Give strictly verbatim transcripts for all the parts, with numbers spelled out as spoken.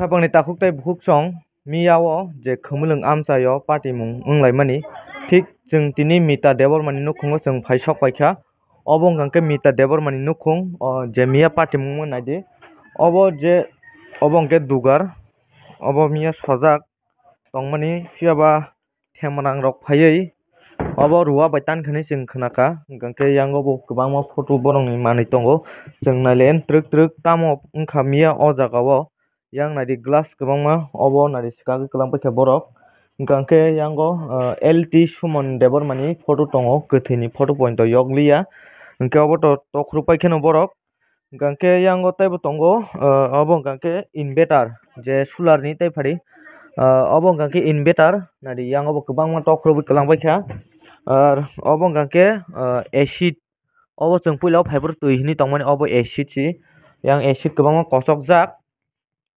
Sabangni takhuk tei bukhuk song miya o je khumulwng amchai o patimung wng laimani, thik chwng tini Mita Debbarmani nukhungo chwng phai sok paikha. Obo wngkha khe Mita Debbarmani nukhung, o je miya patimung wng naidi. Obo je, obo hwnkhe dugar, obo miya sojak tongmani, phiyaba themrang rok phaiwi obo rua bai tan hinwi chwng khwnakha, hwnkhe yango bo kwbangma photo borokni manwi tongo, chwng naile twrwk twrwk tamo wngkha miya o jaga o. Yang naidi glass kwbangma, obo naidi swkagwi kwlang paikha borok. Hwnkhe yango, ah, L T Suman Debbarmani photo tongo, kwthwini photo point o yokliya. Hwnkhe obo to tokhorok paikheno borok. Hwnkhe yango teibo tongo, ah, obo hwnkhe inverter, je solar ni tei phari. Ah, obo hwnkhe inverter, naidi yango bo kwbangma tokhorok kwlang paikha. Ar obo hwnkhe, ah, acid, obo chwng puila o phaiphuru twi hinwi tongmani, obo acid si. Yang acid kwbangma kochokjak.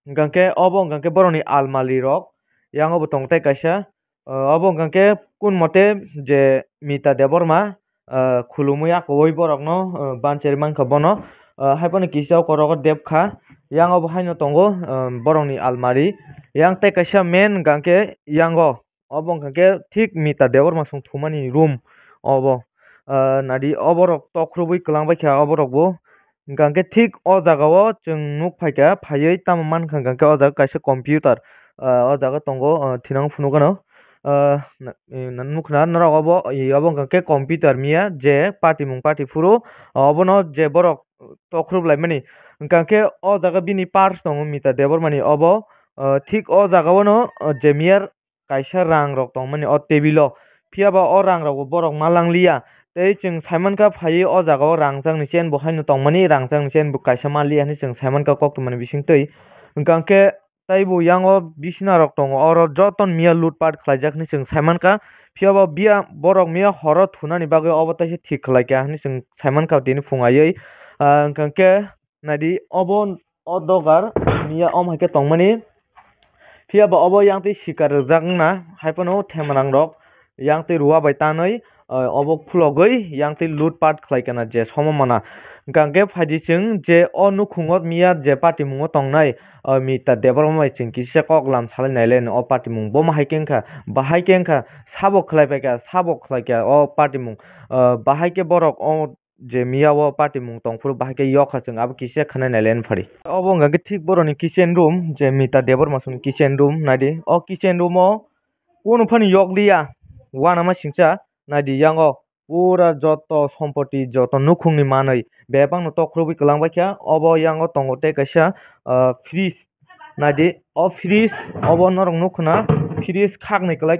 Hwnkhe obo hwnkhe borokni almari rok, yang obo tongo tei kaisa, ah, obo hwnkhe kun mote je Mita Debbarma, ah, khulumui akoui borokno, ah, banchari mankha bono, ah, haiphano kisa o korok o depkha, yang obo haino tongo, ah, borokni almari, yang tei kaisa main hwnkhe yango. Obo wngkha khe thik Mita Debbarma song thumani room obo. Ah, nadi oborok tokhorwi kwlang baikha oborokbo. Hwnkha khe thik o jagao chwng nuk phaikha, phaiwi tamo mankha hwnkha khe o jaga kaisa computer, ah, o jaga tongo, ah, thinang phunukgano. Ah, na-, eh, na-, nukha norok obo, eh, obo wngkha khe computer miya je patimung patiphuru, ah, obono je borok tokhorwi laimani. Hwnkha khe o jaga bini purse tongo Mita Debbarmani obo, ah, thik o jagaono, ah, je miya kaisa rang rok tongmani o table o, phiyaba o rang rok bo borok ma langliya. Tei chwng saimankha phaiwi o jaga o rangchak ni chain bo haino tongmani, rangchak ni chain bo kaisa manliya hinwi chwng saimankha koktwmani bisingtwi. Hwnkha khe teibo yango bisina rok tongo, oro joto miya loot pat khlaijak hinwi chwng saimankha. Phiyaba biya borok miya horo thunani bagwi obo teisa thik khlaikha hinwi chwng saimankha tini phung aiwi. Ah, hwnkha khe Naidi, obo o dogar miya om hai khe tongmani. Phiya ba obo yang twi sikar rwjak wngna, hai phano themrang rok yang twi rua bai tanwi, ah, obo khulogwi yang twi loot pat khlai kana je somo mana. Hwnkha khe phaidi chwng je o nukhungo miya je patimungo tongnai, ah, Mita Debbarma bai chwng kisa kok lam salai nai le o patimung. Bo ma hai khe wngkha, bahai khe wngkha, sabo khlai pai kha, sabo khlai kha o patimung. Ah, bahai khe borok o je miya o patimung tongphuru bahai khe yokha chwng abo kisa khwnai nai le phari. Obo wngkha khe thik borokni kitchen room, je Mita Debbarma songni kitchen room naidi. O kitchen room o kunu phano yokliya, uanama singcha naidi yango pura joto sompoti, joto nukhungni manwi bebakno tokhorwi kwlang baikha. Obo yango tongo tei kaisa, ah, fridge naidi. O fridge obo norok nukho na, fridge khaknwi kwlai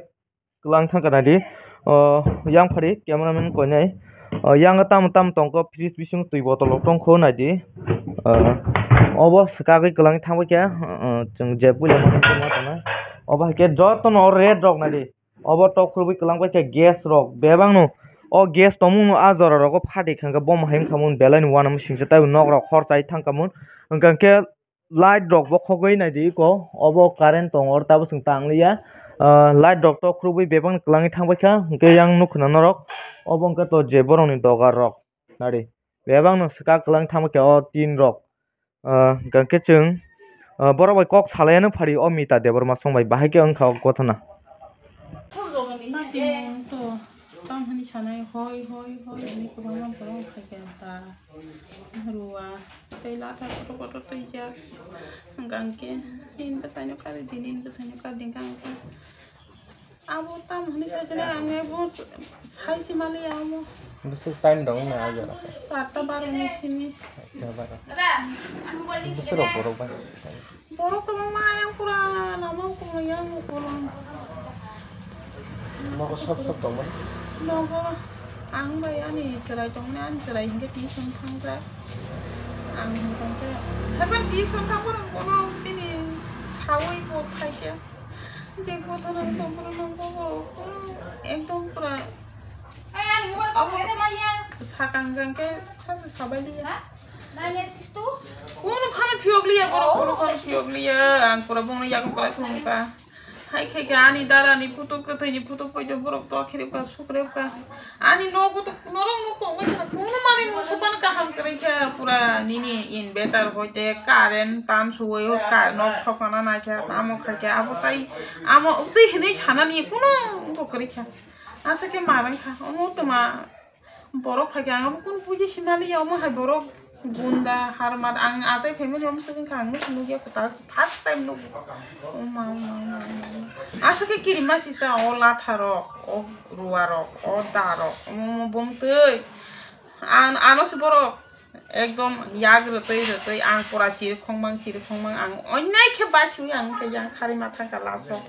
kwlang thangkha naidi. O, yang phari cameraman koinai. O, yang tamo tamo tongkha, fridge bisingo twi bottle rok tongkho naidi. O, obo swkagwi kwlangwi thangbai khe, o, o, chwng je puila ma tongma tongnai. Obo hai khe jotono red rok naidi. Obo tokhorwi kwlang bai khe gas rok bebakno. O gas tongmungno a jora rogo phatwi kha khe bomo hai wngkha mun belai ni uanama singcha tei nok rok hor chai thangkha mun. Hwnkha khe light rok bo khogwi naidi eko, obo current tongo, oro tabuk chwng tangliya. Ah, light rok tokhorwi bebakni kwlangwi thangbaikha, hwnkhe yang nukha na norok, obo wngkha to je borokni dogar rok, nari bebakno swkak kwlangwi thangbaikha o tin rok. Ah, hwnkhe chwng, ah, borok bai kok salaiya phari o Mita Debbarma song bai, bahai khe wngkha o gothana. Tamo hwnwi sanai, hoi, hoi, hoi, hwnwi kwbangma borok hai khe ta rua, tei latha kotor kotor twijak. Hwnkha khe nini bwsaino kari di, nini bwsaino kari di, hwnkha khe abo tamo hwnwi sai sini ang abo sai si mali amo. Bwswk time rok wngna aja rok? Charta baro ni simi. Charta baro. Bwswk rok borok bai? Borok kwbangma ayang pura lama ukulung yang ukulung. Nogo sob sob tongmani? Nogo ang bai ani chwrai tongmani, ani chwrai hinkhe tuition thangjak. Ang hinkhe haiphano tuition thangphano bono bini sawi bo phaikhe. Je kothana somporo nangkho bo, ekdom pura. Abo sakang jang khe sacha sabai liya. Kuno phano phiyok liya, borok kuno phano phiyok liya. Ang pura bongni yago kwlai phunukha. Hai khai khe ani dara ni photo, kwthwi ni photo poito borok to khirip kha, sukrep kha. Ani nogo to norok no tongwi kha, kuno mani mungsa phano kaham kwrwi kha, pura nini inverter hoite current tan suwi ka nok sokana nai kha, amo khai kha, abo tai amo twi hinwi sanani kuno wngkha kwrwi kha. Asa khe ma rang kha, omo toma borok khai khe ang abo kun puji simali ya, omo hai borok gunda harmat ang achai phaimani omo swkang kha, ang no sinugya kwtal first time nugo. Oma, oma, oma, oma. Asa khe kirima sisa o latha rok, o ruwa rok, o da rok, omo, omo bongtwi. Ang, ano se borok ekdom yak rwtwi rwtwi ang pura chirikhongmang, chirikhongmang ang onnai khe basiwi ang khe yang khari ma thangkha last o.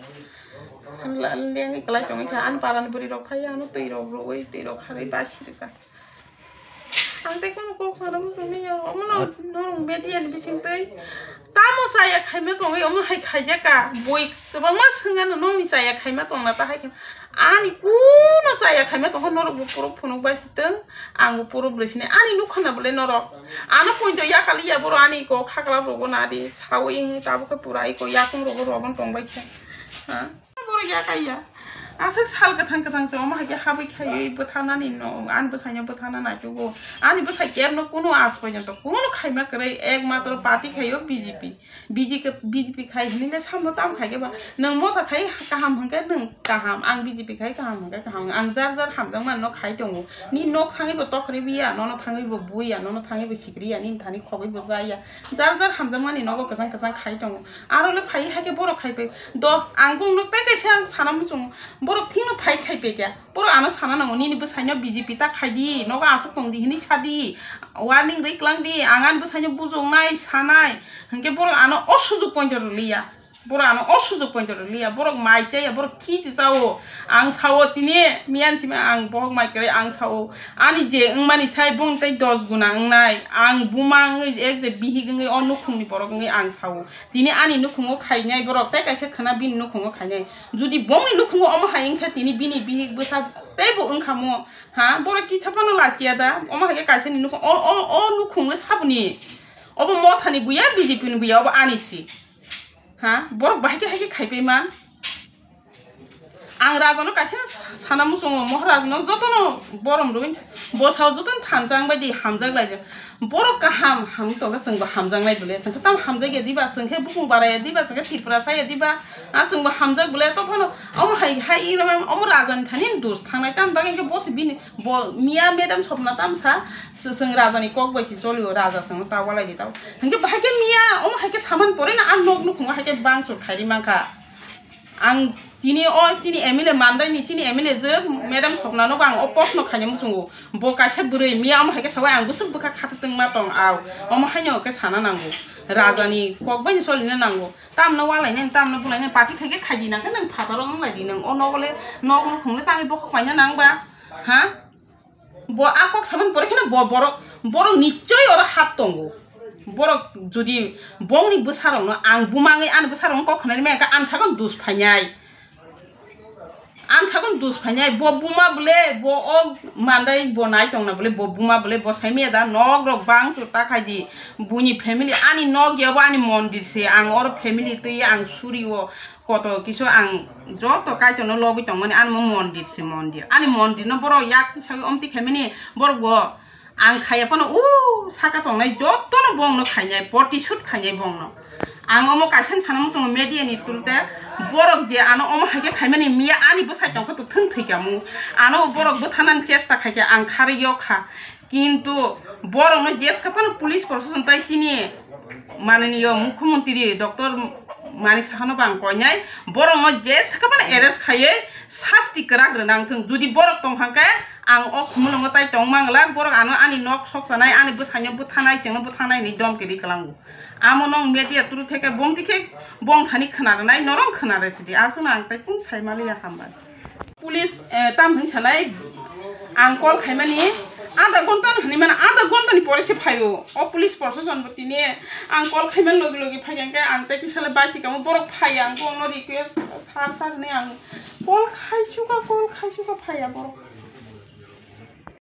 Lengwi kwlai tongwi kha, ani parani bwrwi rok phai ano twi rok rwui, twi rok kharwi basi rwkha. Ang tei kunu kok sana muchungwi ya, omono norok media ni bisingtwi tamo chaya khaima tongwi, omo hai khaijak ka, bui kwbangma swngano nokni chaya khaima tongna ta hai khe ani kuno chaya khaima tongkha, norok bo puro phunuk bai si tong, ang bo puro bwrwi sini ani nukha na bole norok ano poito yakali ya, boro ani ko khakla rogo nadi sawi tabuk khe pura iko yakung rogo rogon tongbai kha. Ha? Borok ya kaiya. Aswk sal kwthang kwthang se omo hai khe habwi khaiwi bwtharnani no, ani bwsaino bwtharna naitugo. Ani bwsai kebno kunu aaj porjonto kunu khaima kwrwi, ekmatro party khaio B J P. B J P, B J P khai hinwi le samno tamo khai khe ba. Nwng motha khai kaham hwnkhe nwng kaham, ang B J P khai kaham hwnkhe kaham. Ang jar jar hamjakmani no khai tongo. Nini nok thangwi bo tokhorwi biya, nono thangwi bo buya, nono thangwi bo sikriya, nini thani khogwi bo jaya. Jar jar hamjakmani nogo kwchang kwchang khai tongo. Aro le phai hai khe borok khai pai. Do, ang bongno tei kaisa sana muchungo. Borok thikno phai khai pai khe. Borok ano sana nango, nini bwsaino B J P ta khai di, nogo aswk tong di hinwi sa di. Warning rwi klang di, ang ani bwsaino bujoknai, sanai. Hinkhe borok ano o sujuk poito rwliya. Borok ano o sujuk poito rwliya. Borok mai chaya, borok khichi chao. Ang sao tini miyan simi ang bohok mai kwrwi ang sao. Ani je wngmani sai bong tei dos guna wngnai. Ang buma wngwi ek je bihik wngwi o nukhungni borok wngwi ang sao. Tini ani nukhungo khainai borok tei kaisa khwna bini nukhungo khainai. Judi bongni nukhungo omo hai wngkha tini bini bihik bwsa teibo wngkha mo, ha? Borok kisa phano lachiya da? Omo hai khe kaisa ni nukhung, o, o, o nukhung le saboni. Obo mothani buya, B J P ni buya, obo ani si. Ha? Borok bahai khe hai khe khaipai man. Ang raja no kaisa sana muchungo, Maharaj no jotono borom rwui bwsao jotono thansa wng bai di hamjak lai di. Borok kaham ham tongkha, chwngbo hamjaknai bwle. Chwngkhe tamo hamjakya diba, chwngkhe bukung baraya diba, chwngkhe Tripura saya diba, a chwngbo hamjak bwle. Tophano omo hai, hai iro omo raja ni thani dos thangnai, tamni bagwi hinkhe bosi bini bo miya madam sopna tamsa, chwng raja ni kok bai si cholio, raja chwngno ta walai di tao. Hinkhe bahai khe miya omo hai khe saman pore na a nok nukhungo hai khe bangchuk khairi mankha. Ang tini o chini M L A mandai ni chini M L A jwk madam sopna no bo ang o post no khaina muchungo. Bo kaisa bwrwi miya omo hai khe sawi ang bwswk bwkha khatutwng ma tong au. Omo haino khe sana nango. Raja ni kok bai ni cholina nango. Tamno walai nai, tamno bulai nai, party khai khe khai di nang khe nwng phataro wng lai di nwng. O nogo le nok nukhung le tangwi bokhok paina nang ba. Ha? Bo a kok samani pore kheno bo borok, borok nichoi oro hat tongo. Borok jodi bongni bwsarokno ang bumangwi ani bwsarokno kok khnani maya khe ani sakno dus phainai. Ani sakno dus phainai. Bo buma bole, bo o mandai bo nai tongna bole, bo buma bole, bo sai maya da nok rok bang chwrta khai di. Buini family, ani nok ya bo ani mondir se. Ang oro family twi ang suri o. Koto kisu ang joto Kaitorno lobwi tongmani, ani mo mondir se mondir. Ani mondirno borok yak tisagwi omti khaimani, borok bo ang khaiya phano u saka tongnai jotono bongno khainai, protisud khainai bongno. Ang omo kaisa sana muchungo media ni through te, borok je ano omo hai khe khaimani miya ani bwsai tongkha to thung thwikha mu. Ano borok bwthanani chesta khaikha ang kharwi yok kha. Kintu borokno jeska phano police proshashan tai chini mananiyo mukhyamantri Doctor Manik Sahano bo ang koinai, borokno jeska phano arrest khaiwi sasti kwrak rwnang thung. Jodi borok tongkha khe ang o khumulwngo tai tongma glak, borok ano ani nok sok chanai, ani bwsaino bwthanai, chwngno bwthanai hinwi domki ri kwlango. Amo nwng media through theke bongti khe bongthani khna rwnai, norok khna rw sidi, aswkno ang tai kung sai maliya, hambai. Police, eh, tam hwn sanai, ang call khaimani, adha ghonta hwnwi mano, adha ghonta ni pore se phaio. O police proshashan bo tini ang call khaimani logi logi phai khe ang tei kisa le bai si kamo, borok phaiya, ang borokno request, sir, sir hwnwi ang call khai suka, call khai suka phaiya borok.